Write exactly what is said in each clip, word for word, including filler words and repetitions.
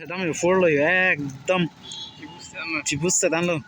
Ekdom yo four lo yo, ekdom chibus set an lo.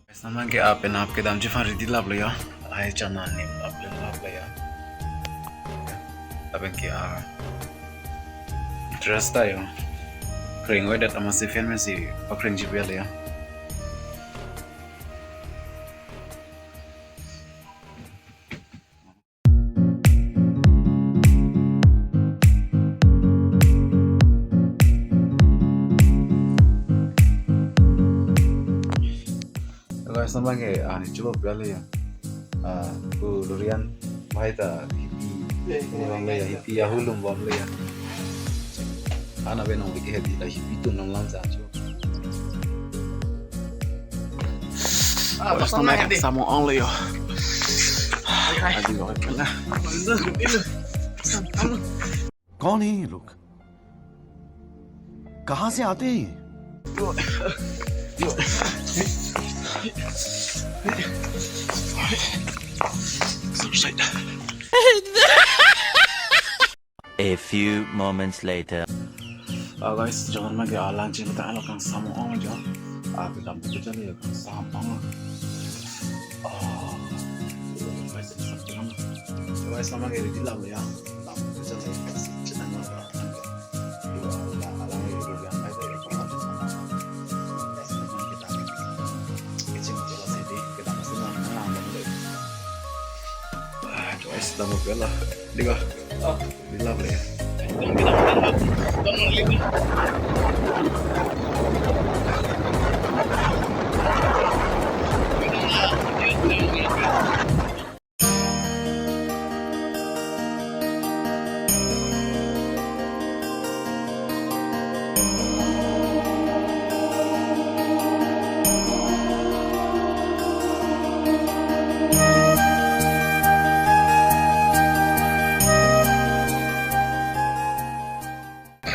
Guys, non abang ke apen apke damji aphan ready lap lo ya. Ai chana nim lap lo, lap lo ya. Lapen ke a dress ta yo. Kreng oi det amatsi fan pensi pakreng ji pi lo ya. Guys, non abang ke, ah, ne chulo pia lo ya. Ah, ku durian, bahai ta hippie, eh, ini bom lo ya, hippie ahulum bom lo ya. Ana benong bike hedi la hippie atum lam lam sa chu. Ah, basta non abang ke hedi. Samo ong lo yo. Hai, hai. Adi lo kena. कौन है ये लोग? कहाँ से आते हैं ये? A few moments later. Ah, guys, jangan lagi alang cing kita alang kangsam ong aja. Ah, kita buka aja ya kangsam ong. Ah, guys, guys, non abang ke ready lap lo ya. Guys, dam bela. Diga. Di lap lo ya.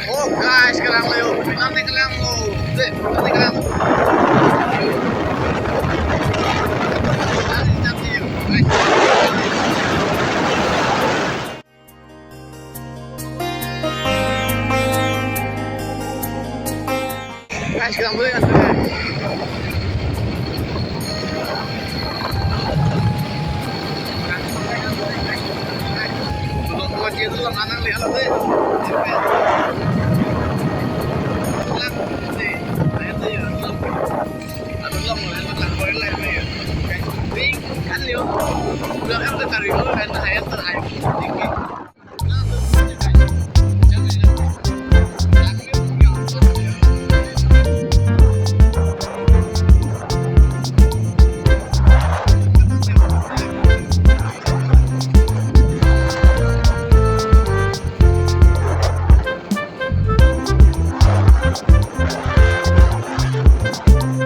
Oh guys, kelang lo yo. Nanti kelang lo. Deh, nanti kelang. Guys, kelang lo yo.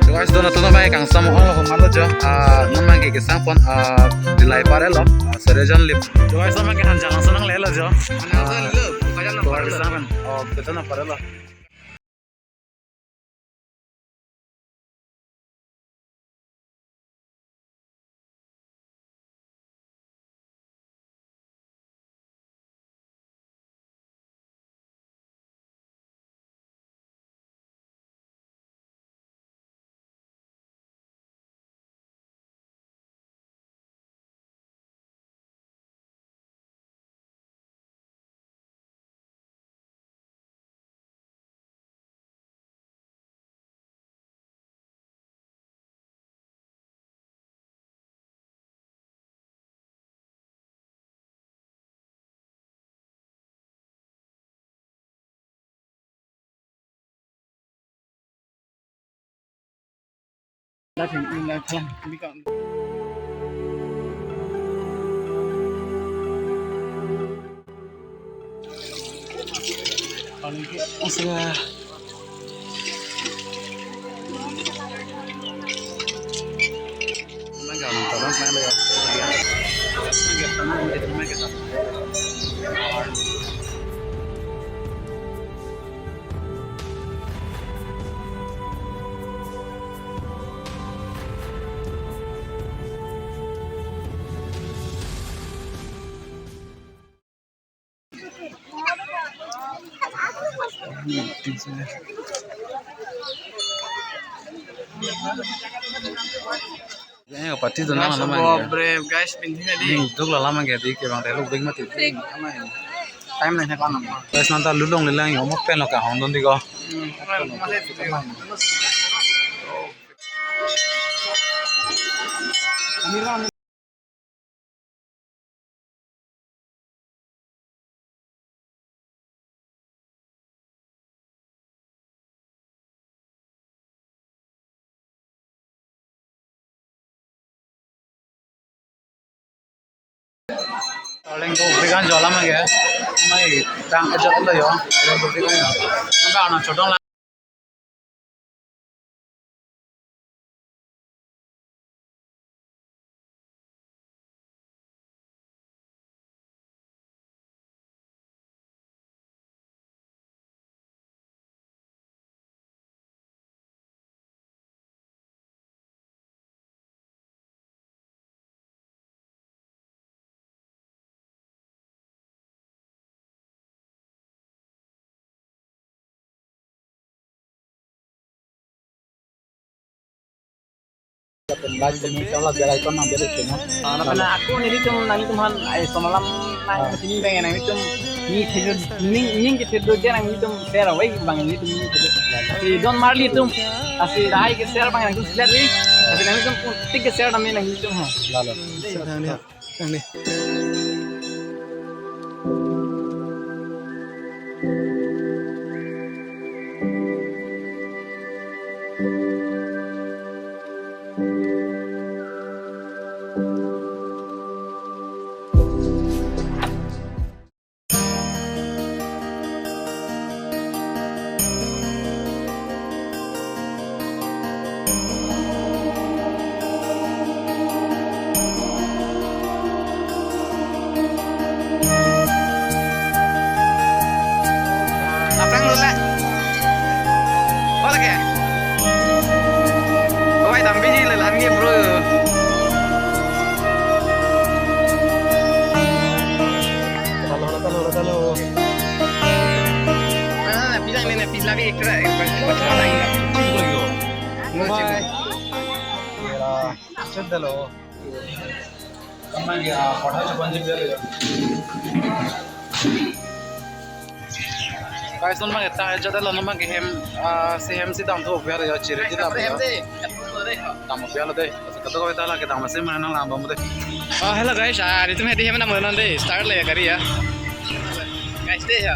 So guys, dono tono mai kangsam ong lo, humalo jo. Ah, non abang ke kesang pon, ah, Dillai apar lo, ah, Surjya Lip. So guys, non abang ke Hanjanglangso nanglelo jo. Hanjanglangso nanglelo, Hanjanglangso nanglelo. Oh, betul na apar lo. Eh, party do nang alam angke. Bre, guys, pinthi na di. Ning duk la alam angke di ke bang teluk ding mati. Time nang thek anam. Guys, nang ta lulong lelang yo mo pen lo kahongdun di ko. Hmm. Arleng ko bikan jolam angke. Mai tang ajak lo yo. Arleng ko bikan yo. Nang ana chodong la. Lapen like, comment, sala bell icon nang bell icon na. Ah, na pena ako nelitum nanglitum aphan ai somalam nang Ah. sini bang nanglitum ni thedo ni ni ke thedo je nanglitum share awai bang nanglitum ni thedo. Si don marli tum asi dai ke share bang nanglitum share ri. Asi nanglitum pun tik ke share nami nanglitum ho. Lalo. Dei. Nang ni. Aphrang lo la. Bola ke? Oi, dam biji le lan ke, bro. Talo, talo, talo. Na, na, na, bilang ni, na, bilang ni, kira, eh, pas, pas, pas, pas, pas. Mobile. Kira, chet dalo. Amang ya, kotha chupan jip ya. Guys, non abang eta jada lo non abang ke hem, ah, si hem si dam tho biar ya chiri di la. Hem si. Dam biar lo dei. Kato ko beta la ke dam si mana nang lam bom dei. Ah, hello guys, ah, itum hedi hem dam non dei. Start le gari ya. Guys, dei ya.